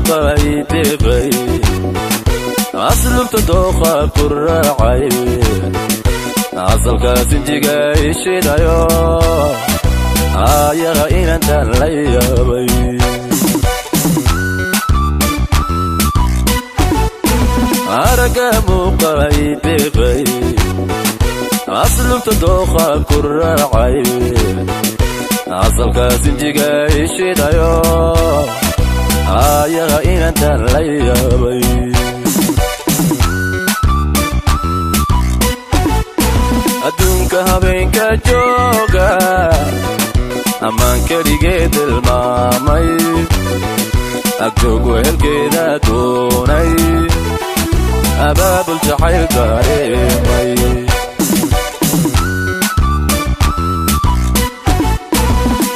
Muuqa i deeqay, aslubta dooqa ku raacay, asalka sinjiga ishidayo, ayaga inantan la yaabay. Aragga muuqa i deeqay, aslubta dooqa ku raacay, asalka sinjiga ishidayo, ayaga inantan la yaabay. Adduunka habeenka jooga ammaan keligeed tilmaamay, agjoog wehelkeeda doonay, abaabul jacayl dareemay.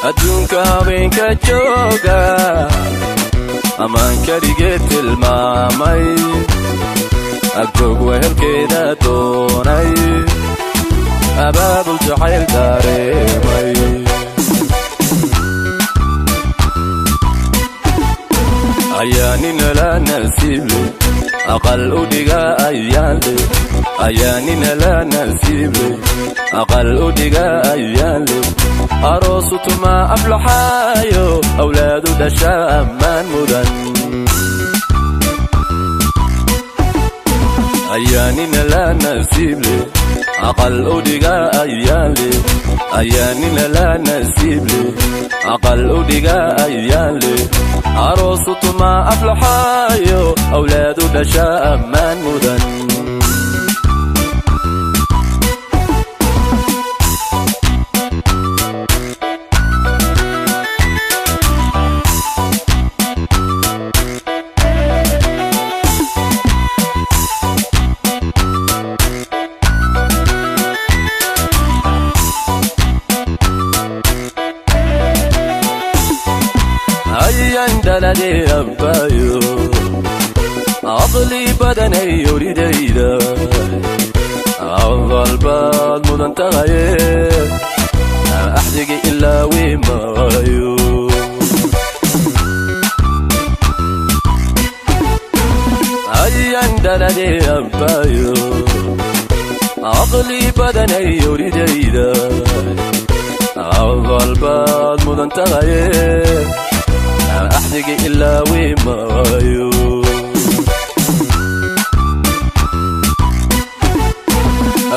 Adduunka habeenka jooga ammaan keligeed tilmaamay, agjoog wehelkeeda doonay, abaabul jacayl dareemay. Ayaanina la nasiible aqal u dhiga ayaanle, ayaanina la nasiible aqal u dhiga ayaanle, aroosu tuma aflaxaayo, awlaadu dhasha ammaan mudan. Ayaanina la nasiible aqal u dhiga ayaanle, ayaanina la nasiible aqal u dhiga ayaanle, aroosu tuma aflaxaayo, awlaadu dhasha ammaan mudan. Ayaan dhaladee abbaayo, aqli badanay oridayda, abaal baad mudan tahaye, axdiga ilaawi maayo. Ayaan dhaladee abbaayo, aqli badanay oridayda, abaal baad mudan tahaye, axdiga ilaawi maayo.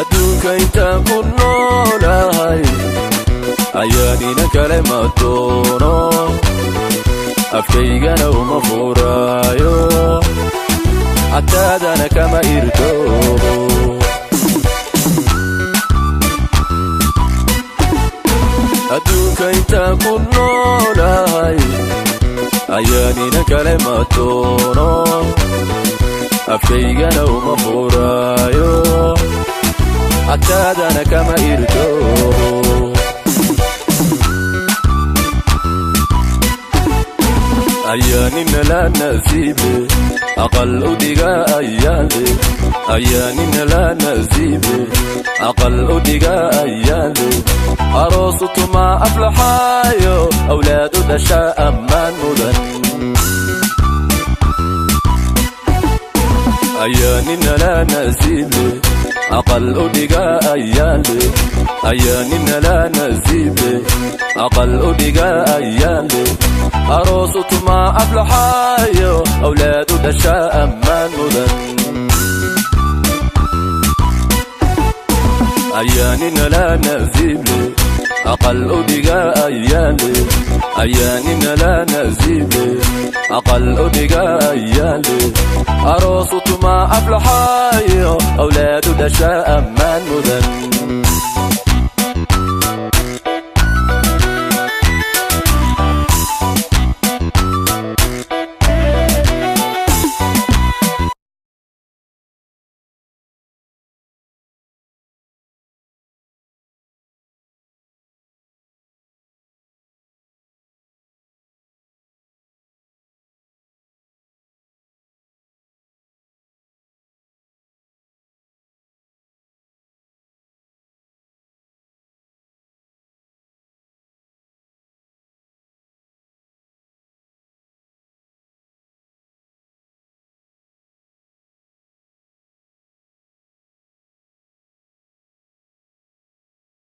Adduunka intaan ku noolahay ayaanina kale ma doono, afkaygana uma furaayo, cataadana kama irdoobo. Adduunka intaan ku noolahay ayaanina kale ma doono, afkaygana uma furaayo, cataadana kama irdoobo. Ayaanina la nasiibe aqal u dhiga ayaanle, ayaanina la nasiibe aqal u dhiga ayaanle, aroosu tuma aflaxaayo, awlaadu dhasha ammaan mudan. Ayaanina la nasiibe aqal u dhiga ayaanle, ayaanina la nasiibe aqal u dhiga ayaanle, aroosu tuma aflaxaayo, awlaadu dhasha ammaan mudan. Ayaanina la nasiible aqal u dhiga ayaanle, ayaanina la nasiible aqal u dhiga ayaanle, aroosu tuma aflaxaayo, awlaadu dhasha ammaan mudan.